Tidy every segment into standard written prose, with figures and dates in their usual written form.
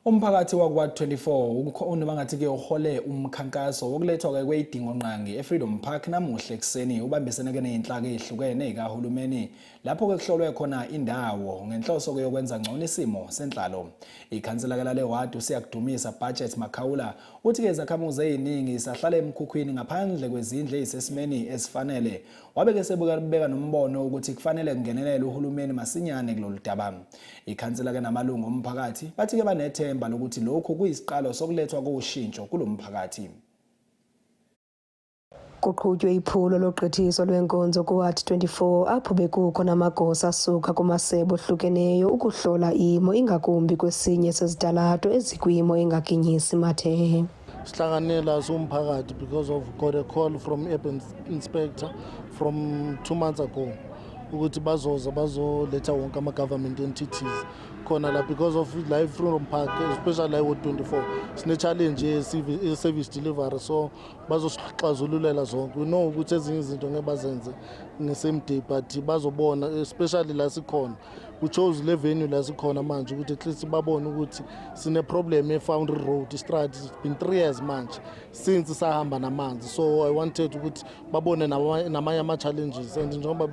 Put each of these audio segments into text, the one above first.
Umphakathi wakwa 24 noma ngathi-ke uhole umkhankaso wokulethwa-ke kweyidingongqangi eFreedom Park namuhla ekuseni, ubambisene-ke ney'nhlaka ey'hlukene y'kahulumeni lapho-ke kuhlolwe khona indawo ngenhloso-ke yokwenza ngcono isimo senhlalo. Ikhansela-ke lale wadi uSiyakudumisa Budget Makhawula uthi-ke izakhamuzi ey'ningi sahlala emkhukhwini ngaphandle kwezindlu ey'sesimeni esifanele. Wabe-ke sebeka nombono ukuthi kufanele kungenelele uhulumeni masinyane kulolu daba. Ikhansela-ke namalungu omphakathi bathi-ke banethemba lokuthi lokhu kuyisiqalo sokulethwa koshintsho kulo mphakathi. Kuqhutywe iphulo logqithiso lweenkonzo kuWard 24 apho bekukho namagosa asuka kumasebe ohlukeneyo ukuhlola imo, ingakumbi kwesinye sezitalato ezikwimo engaginyisi mathe. Sihlanganela siwumphakathi because of got a call from urban inspector from 2 months ago ukuthi bazoza bazoletha wonke ama-government entities khona la because of la e-Freedom Park, especially la e-Ward 24, sine-challenge ye-service delivery, so bazosixazululela zonke. We know ukuthi ezinye izinto ngeke bazenze nge-same day, but bazobona, especially la sikhona. We chose le venue la sikhona manje ukuthi at least babone ukuthi sine-problem e-Foundry Road street. It's been 3 years manje since sahamba namanzi, so I wanted ukuthi babone namanye ama-challenges. And njengoba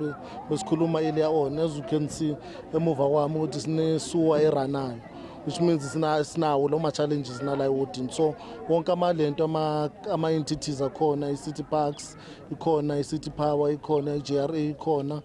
besikhuluma earlier on, as you can see emuva kwami ukuthi sine-sewer e-runayo, which means sinawo lo ma-challenges nala ewodini. So wonke amalento ama-entities akhona, i-City Parks ikhona, i-City Power ikhona, i-JRA ikhona,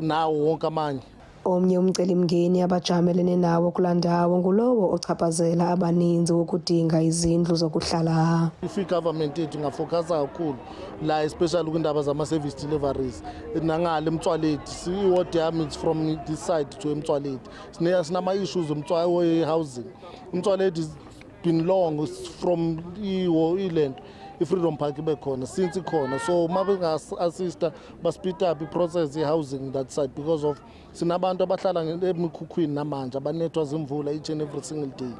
nawo wonke amanye. Omnye umcelimngeni abajamelene nawo kulaa ndawo ngulowo ochaphazela abaninzi wokudinga izindlu zokuhlala. If i-government yethu inga-focusa kakhulu la, especially kwindaba zama-service deliveries nangale eMtswaledi, iward yami, it's from this side to eMtswaledi, sinama-issues we-housing. UMtswaledi is been long, it's from ilento i-Freedom Park ibe khona, since ikhona. So uma benga-assista ba-speed up i-process ye-housing that side, because of sinabantu abahlala emikhukhwini namanje, abanethwa zimvula each and every single day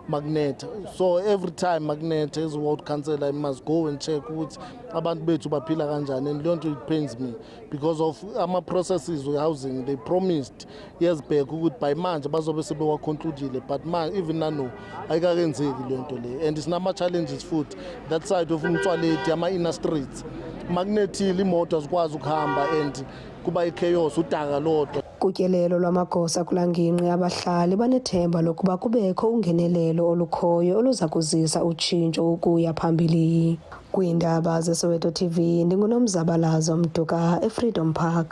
makunetha. So every time makunetha, as ward councillor I must go and check ukuthi abantu bethu baphila kanjani, and leyo nto it pains me because of ama-processes we-housing. They promised years back ukuthi by manje bazobe sebewa-concludile, but ma even nano ayikakenzeki leyo nto leyo. And sinama-challenges futhi that side of uMtswaledi, ama-inner streets, makunethile imoto azikwazi ukuhamba and kuba i-chaos, udaka lodwa. Kutyelelo lwamagosa kulaa ngingqi, abahlali banethemba lokuba kubekho ungenelelo olukhoyo oluza kuzisa utshintsho ukuya phambili. Kwiindaba zeSoweto TV, ndinguNomzabalazo Mduka eFreedom Park.